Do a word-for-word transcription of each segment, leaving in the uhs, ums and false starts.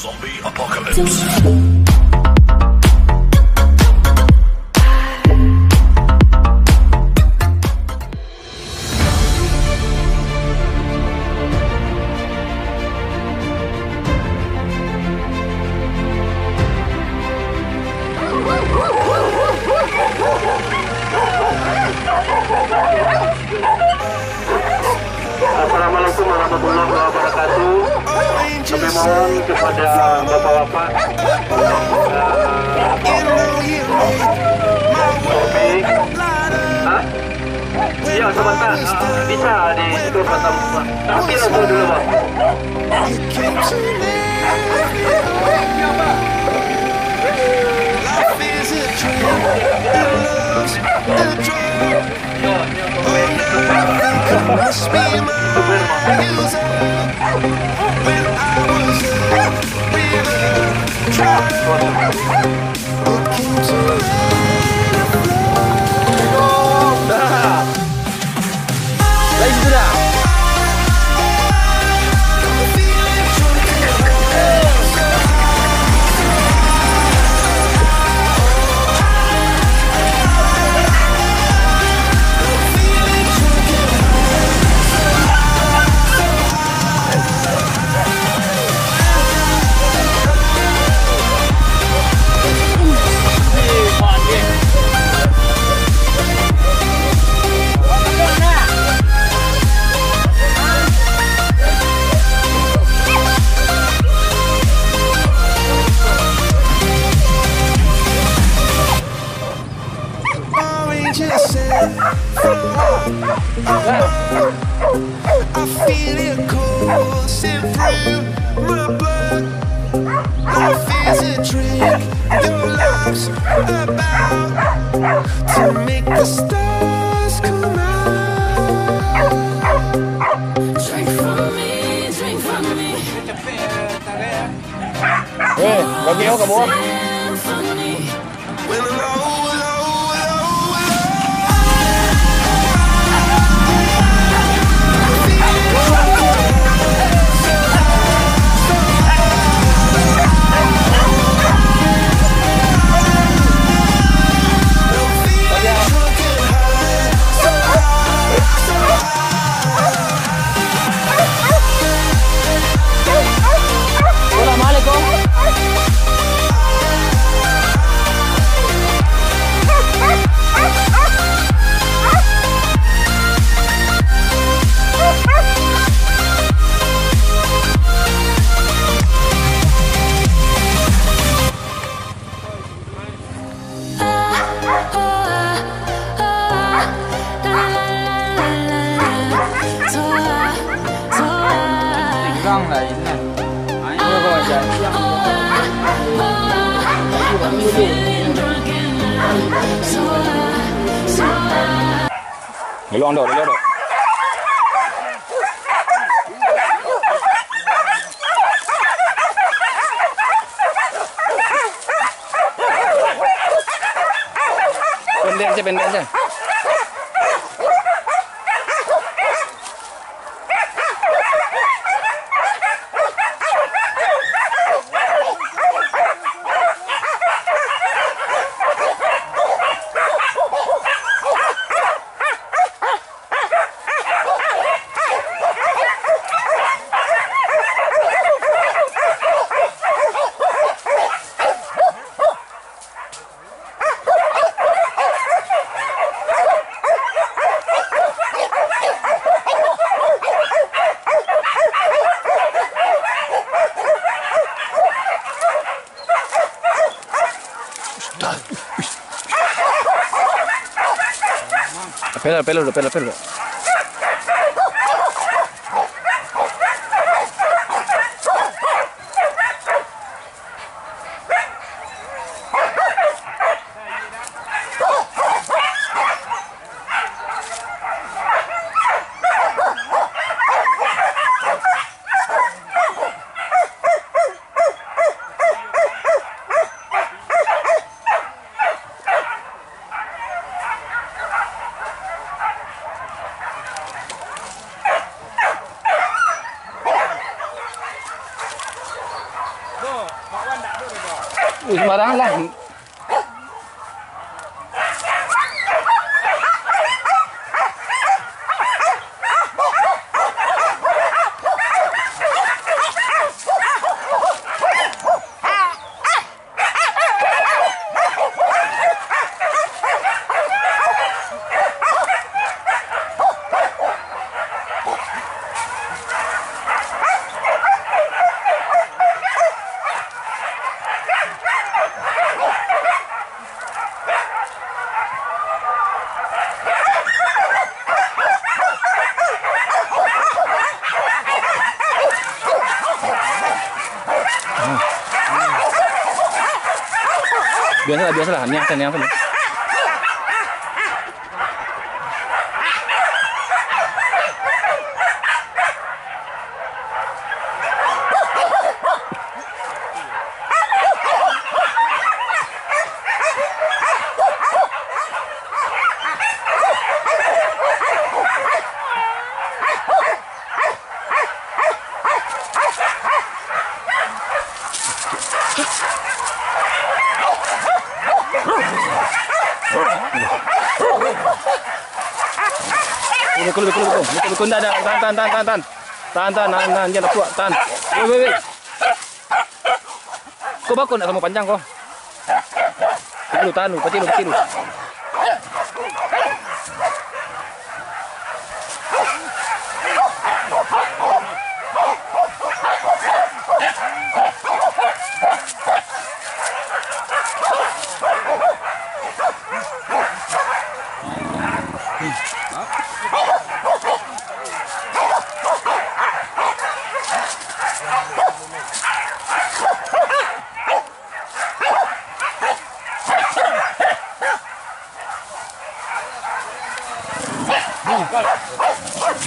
Zombie Apocalypse. Assalamualaikum warahmatullahi wabarakatuh. Kami mohon kepada bapak-bapak, eh, Hah? Iya, sebentar. Ah, bisa di situ, Pak Tam-, Pak. Tapi langsung dulu, Pak. Oranges and flower. I feel it coursing through my blood. Life is a drink, your life's about to make the stars come out. Drink for me, drink for me. Eh, kami mau ke bawah. Elok dok, elok dok. Pendek aja, pendek aja. Pelo, pelo, pelo, pelo. Sembarangan lah. Biasalah, biasalah. Niang sajo, niang sajo. Beko, beko, beko, beko, beko, ndak, ndak, tahan, tahan, tahan, tahan, tahan. Tahan, tahan, nahan, nahan, jan lapuak, tahan. Weh, weh, weh. Ko bako ndak samo panjang ko. Tahan dulu, tahan dulu, pacik dulu, pacik dulu.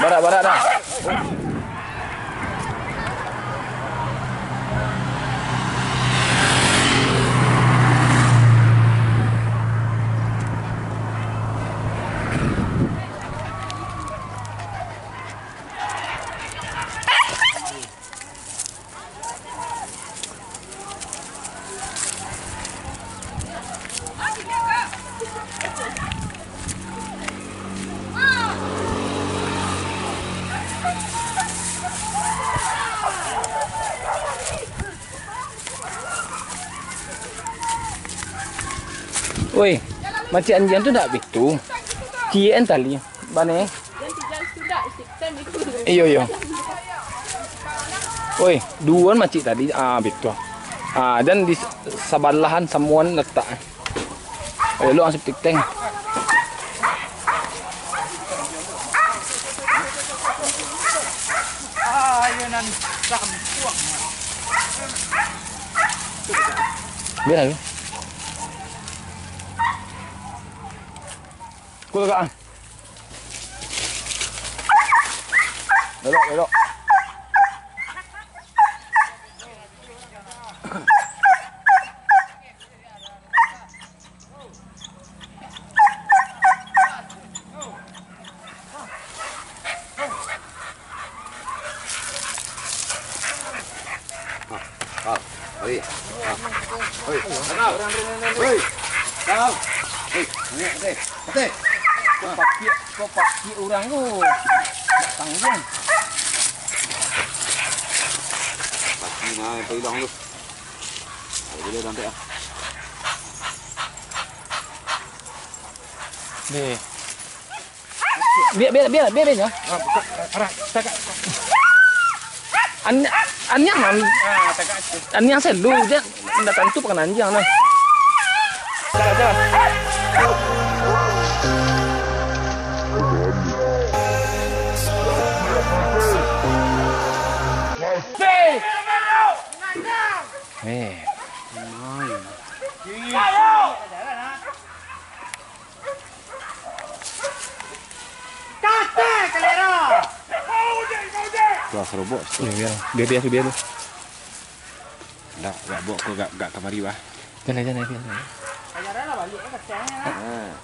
Barak, barak dah. Oi, macik anjiang tu ndak bitu. Ciek an tali. Bane. Iyo, iyo. Oi, duo an macik tadi. Ah, bitu. Ah, dan di sabalahan samuan letak. Elok an septic tank. Biar lah. Kul ka. Elok, elok. Kal, oi. Kal. Oi, Kal. Oi, Kal. Oi, naik, naik. Atas. Kau pakai, kau pakai urang tu. Nak tanggung. Pasti nah, yang hilang tu. Ada dia nanti ah. Ni. Biar, biar, biar, biar, biar, ya. Ah, buka, ah, arah, tagak. An-, anjiang, an-, ah, tagak tu. Anjiang selu, dia ndak tantu pakai anjiang, nah. Jalan, jalan. Eh. Tuh, serobok situ. Iya, iya. Biar, biar, biar. Dah, dah, bawa ke gak, gak kamari, bah. Jangan, jangan, jangan. Ah.